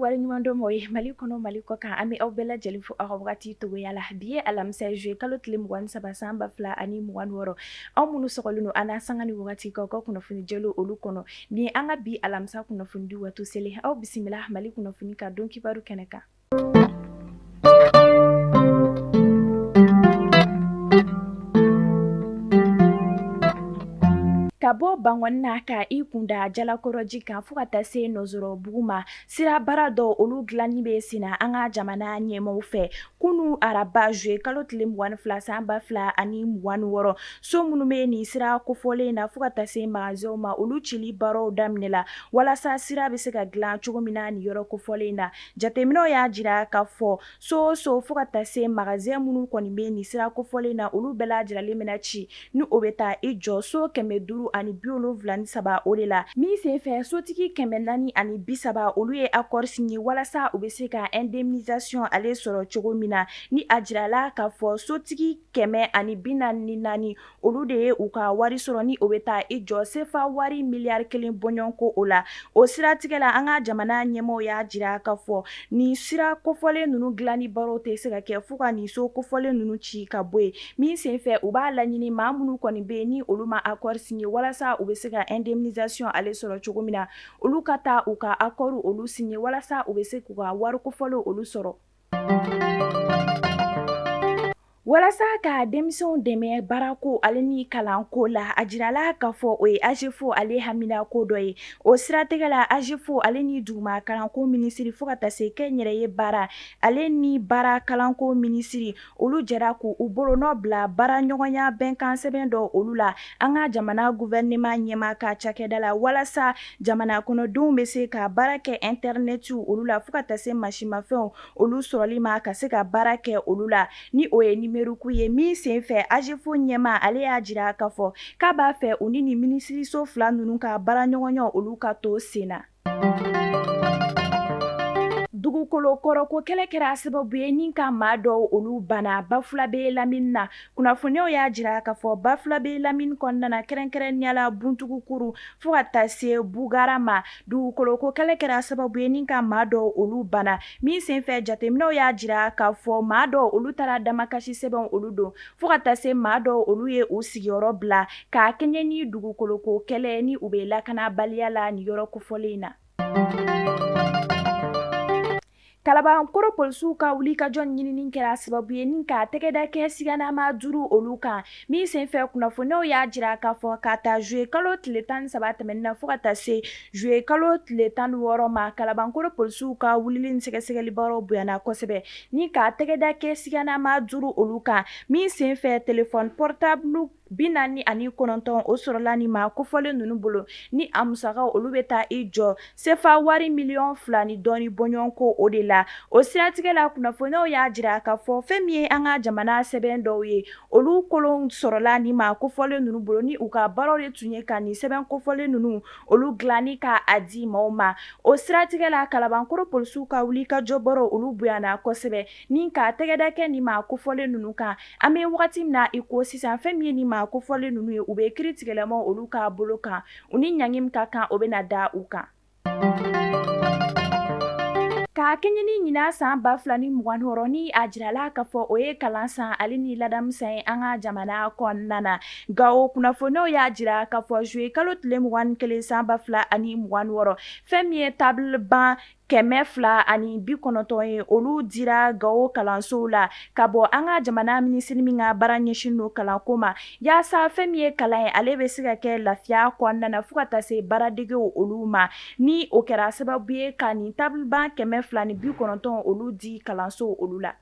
waleɲumandɔn mɔgɔ ye Mali kɔnɔ, Mali kɔ kan, an bɛ aw bɛɛ lajɛlen fo aw ka wagati togoya la. Bi ye alamisa ye, juillet kalo tile 23 san 2026. Aw minnu sɔgɔlen don an na sanga ni wagati k'aw ka kunnafoni jɛlenw olu kɔnɔ, nin ye an ka bi alamisa kunnafonidi waati selen. Aw bisimila Mali kunnafoni ka don kibaru kɛnɛ kan. Ka bɔ Bankɔni na ka i kunda Jalakɔrɔji kan fo ka taa se Nɔzɔrɔbugu ma, sira baara dɔw olu dilanni bɛ senna an ka jamana ɲɛmaaw fɛ. Kunun araba juillet kalo tile 22 san 2026, so minnu bɛ nin sira kofɔlen na fo ka taa se magasinw ma, olu cili baaraw daminɛla walasa sira bɛ se ka dilan cogo min na nin yɔrɔ kofɔlen na. Jateminɛw y'a jira k'a fɔ so o so fo ka taa se magasin minnu kɔni bɛ nin sira kofɔlen na, olu bɛɛ lajɛlen bɛna ci ni o bɛ taa i jɔ so 573 o de la. Min senfɛ sotigi 430 olu ye accord signé walasa u bɛ se ka indemnisation ale sɔrɔ cogo min na. Ni a jirala k'a fɔ sotigi 144 olu de ye u ka wari sɔrɔ ni o bɛ taa i jɔ sefa wari miliyari kelen bɔɲɔgɔnko o la. O siratigɛ la, an ka jamana ɲɛmaaw y'a jira k'a fɔ nin sira kofɔlen ninnu dilanni baaraw tɛ se ka kɛ fo ka nin so kofɔlen ninnu ci ka bɔ yen. Min senfɛ u b'a laɲini maa minnu kɔni bɛ yen ni olu ma accord signé walasa u bɛ se ka indemnisation ale sɔrɔ cogo min na, olu ka taa u ka accord olu signé walasa u bɛ se k'u ka wari kofɔlen olu sɔrɔ. Walasa ka denmisɛnw dɛmɛ baarako ale ni kalanko la, a jirala k'a fɔ o ye AGEFAU ale haminako dɔ ye. O siratigɛ la, AGEFAU ale ni duguma kalanko minisiri fo ka taa se kɛnyɛrɛye baara ale ni baara kalanko minisiri, olu jɛra k'u bolonɔ bila baaraɲɔgɔnya bɛnkan sɛbɛn dɔ olu la an ka jamana gouvernement ɲɛmaa ka cakɛda la, walasa jamana kɔnɔdenw bɛ se ka baara kɛ internet olu la fo ka taa se masimafɛnw olu sɔrɔli ma ka se ka baara kɛ olu la, ni o ye numérique ye. Min senfɛ AGEFAU ɲɛmaa ale y'a jira k'a fɔ k'a b'a fɛ u ni nin minisiriso fila ninnu ka baaraɲɔgɔnya olu ka to sen na. Dugukolo kɔrɔko kɛlɛ kɛra sababu ye ni ka maa dɔw olu bana Bafulabe lamini na. Kunnafoniyaw y'a jira k'a fɔ Bafulabe lamini kɔnɔna na, kɛrɛnkɛrɛnnenya la Buntugukuru fo ka taa se Bugara ma, dugukoloko kɛlɛ kɛra sababu ye ni ka maa dɔw olu bana. Min senfɛ jateminɛw y'a jira k'a fɔ maa dɔw olu taara damakasi sɛbɛnw olu don fo ka taa se maa dɔw olu ye u sigiyɔrɔ bila k'a kɛɲɛ ni dugukoloko kɛlɛ ni u bɛ lakanabaliya la nin yɔrɔ kofɔlen in na. Kalabankɔrɔ polisiw ka wulikajɔ ɲinini kɛra sababu ye ni ka tɛgɛda kɛ siganama duuru olu kan. Min senfɛ kunnafoniyaw y'a jira k'a fɔ ka ta juillet kalo tile 13 tɛmɛnen na fo ka taa se juillet kalo tile 16 ma, Kalabankɔrɔ polisiw ka wulili ni sɛgɛsɛgɛli baaraw bonyana kosɛbɛ ni ka tɛgɛda kɛ siganama duuru olu kan. Min senfɛ téléphone portable 49 o sɔrɔla nin maa kofɔlen ninnu bolo, ni a musakaw olu bɛ taa i jɔ sefa wari miliyɔn 2 ni dɔɔni bɔɲɔgɔnko o de la. O siratigɛ la, kunnafoniyaw y'a jira k'a fɔ fɛn min ye an ka jamana sɛbɛn dɔw ye, olu kolon sɔrɔla nin maa kofɔlen ninnu bolo, ni u ka baaraw de tun ye ka nin sɛbɛn kofɔlen ninnu olu dilan ni ka a di maaw ma. O siratigɛ la, Kalabankɔrɔ polisiw ka wulikajɔ baaraw olu bonyana kosɛbɛ ni ka tɛgɛda kɛ nin maa kofɔlen ninnu kan. An bɛ wagati min na i ko sisan, fɛn min ye nin maa kofɔlen ninnu ye, u bɛ kiiritigɛlamaw olu ka bolo kan. U ni ɲangi min ka kan, o bɛna da u kan. Ka kɛɲɛ ni ɲinan san 2026 ni a jirala k'a fɔ o ye kalan san ale ni ladamu san ye an ka jamana kɔnɔna na, Gawo kunnafoniyaw y'a jira k'a fɔ juillet kalo tile 21 san 2026, fɛn min ye table banc 290 ye, olu dira Gawo kalansow la ka bɔ an ka jamana minisiri min ka baara ɲɛsin don kalanko ma, yaasa fɛn min ye kalan ye, ale bɛ se ka kɛ lafiya kɔnɔna na fo ka taa se baaradegew olu ma, ni o kɛra sababu ye ka nin table banc 290 olu di kalansow olu la.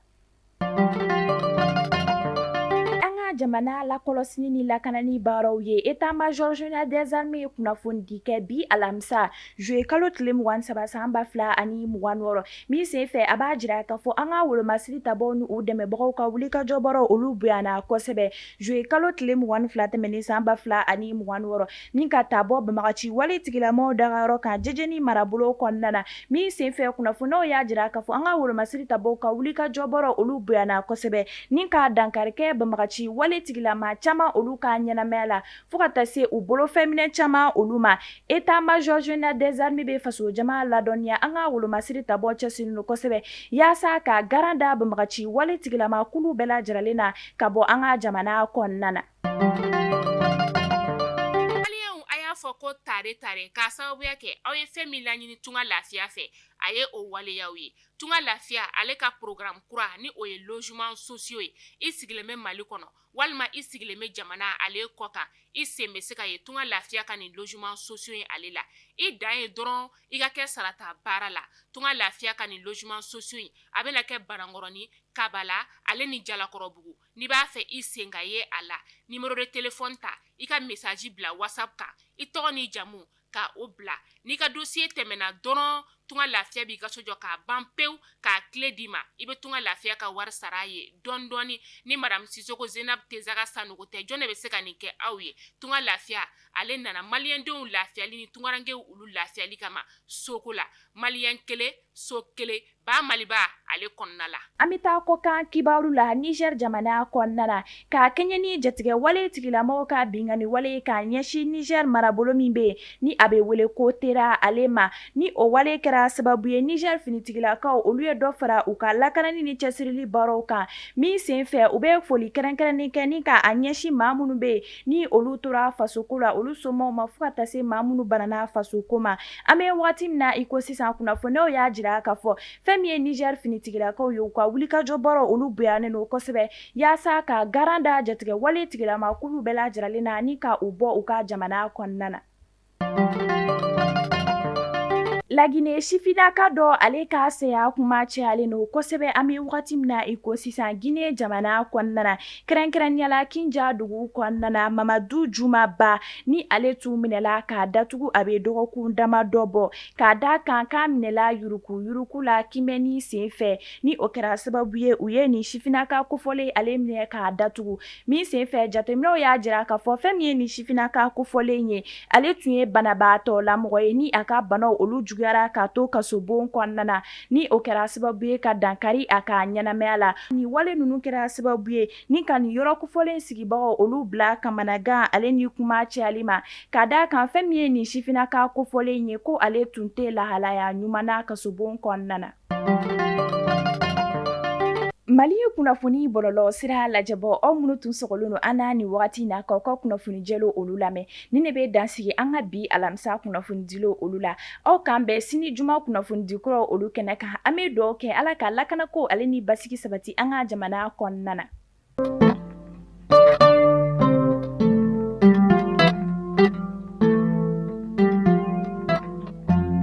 An ka jamana lakɔlɔsini ni lakanani baaraw ye état-major général des armées ye kunnafonidi kɛ bi alamisa juillet kalo tile 23 san 2026. Min senfɛ a b'a jira k'a fɔ an ka wolomasiri tabaw ni u dɛmɛbagaw ka wulikajɔ baaraw olu bonyana kosɛbɛ juillet kalo tile 22 tɛmɛnen san 2026, ni ka taa bɔ banbagaci wale tigilamaw dagayɔrɔ kan Jejeni marabolo kɔnɔna na. Min senfɛ kunnafoniyaw y'a jira k'a fɔ an ka wolomasiri tabaw ka wulikajɔ baaraw olu bonyana kosɛbɛ ni ka dankari kɛ banbagaci wale wale tigilama caman olu ka ɲɛnamaya la fo ka taa se u bolofɛnminɛ caman olu ma. État major général des armées bɛ faso jama ladɔnniya an ka wolomasiri tabɔ cɛsirilen don kosɛbɛ yaasa ka garan da banbagaci wale tigilama kulu bɛɛ lajɛlen na ka bɔ an ka jamana kɔnɔna na. Maliyɛnw, a y'a fɔ ko tare tare k'a sababuya kɛ aw ye fɛn min laɲini Tunga Lafiya fɛ, a ye o waleyaw ye. Tunga Lafiya ale ka programme kura ni o ye logement sociaux ye. I sigilen bɛ Mali kɔnɔ walima i sigilen bɛ jamana ale kɔ kan, i sen bɛ se ka ye Tunga Lafiya ka nin logement sociaux ye ale la. I dan ye dɔrɔn i ka kɛ sarata baara la. Tunga Lafiya ka nin logement sociaux in, a bɛna kɛ Banankɔrɔni, Kabala ale ni Jalakɔrɔbugu. N'i b'a fɛ i sen ka ye a la, numéro de téléphone ta, i ka message bila WhatsApp kan, i tɔgɔ n'i jamu ka o bila. N'i ka dossier tɛmɛna dɔrɔn, Tunga Lafiya b'i ka so jɔ k'a ban pewu, k'a clé d'i ma. I bɛ Tunga Lafiya ka wari sara a ye dɔɔni dɔɔni. Ni madame Sisoko Zenab Tezaga Sanogo tɛ, jɔn de bɛ se ka nin kɛ aw ye? Tunga Lafiya ale nana maliyɛndenw lafiyali ni tungarankew olu lafiyali kama soko la. Maliyɛn kelen, so kelen, ba Maliba ale kɔnɔna la. An bɛ taa kɔkan kibaru la. Niger jamana kɔnɔna na, ka kɛɲɛ ni jatigɛ wale tigilamɔgɔw ka binkanni wale k'a ɲɛsin Niger marabolo min bɛ yen ni a bɛ wele ko Tera ale ma, ni o wale kɛra sababu ye Niger finitigilakaw olu ye dɔ fara u ka lakanani ni cɛsirili baaraw kan, min senfɛ u bɛ foli kɛrɛnkɛrɛnnen kɛ ni k'a ɲɛsin maa minnu bɛ yen ni olu tora fasoko la olu somɔgɔw ma, fo ka taa se maa minnu banana fasoko ma. An bɛ waati min na i ko sisan, kunnafoniyaw y'a jira k'a fɔ fɛn min ye Niger finitigilakaw ye, u ka wulikajɔ baaraw olu bonyanen don kosɛbɛ yaasa ka garan da jatigɛ wale tigilama kulu bɛɛ lajɛlen na ni ka u bɔ u ka jamana kɔnɔna na. Lagine sifinnaka dɔ ale ka saya kuma cayalen don kosɛbɛ an bɛ wagati min na i ko sisan Gine jamana kɔnɔna na, kɛrɛnkɛrɛnnenya la Kinja dugu kɔnɔna na. Mamadu Juma Ba ni ale tun minɛla k'a datugu a bɛ dɔgɔkun damadɔ bɔ, k'a da kan k'a minɛla yuruku yuruku la kimɛni senfɛ, ni o kɛra sababu ye u ye nin sifinnaka kofɔlen ale minɛ k'a datugu. Min senfɛ jateminɛw y'a jira k'a fɔ fɛn min ye nin sifinnaka kofɔlen ye, ale tun ye banabaatɔ lamɔgɔ ye ni a ka banaw olu juguyara k'a to kasobon kɔnɔna na, ni o kɛra sababu ye ka dankari a ka ɲɛnamaya la. Nin wale ninnu kɛra sababu ye ni ka nin yɔrɔ kofɔlen sigibagaw olu bila kamanagan ale ni kuma cayali ma, ka d'a kan fɛn min ye nin sifinnaka kofɔlen ye, ko ale tun tɛ lahalaya ɲuman na kasobon kɔnɔna na. Mali kunnafoni bɔlɔlɔ sira lajɛbɔ, aw minnu tun sɔgɔlen don an na nin wagati na k'aw ka kunnafoni jɛlenw olu lamɛn, ni ne bɛ dan sigi an ka bi alamisa kunnafonidilenw olu la. Aw k'an bɛn sini juma kunnafonidi kuraw olu kɛnɛ kan. An bɛ dugawu kɛ Ala ka lakanako ale ni basigi sabati an ka jamana kɔnɔna na.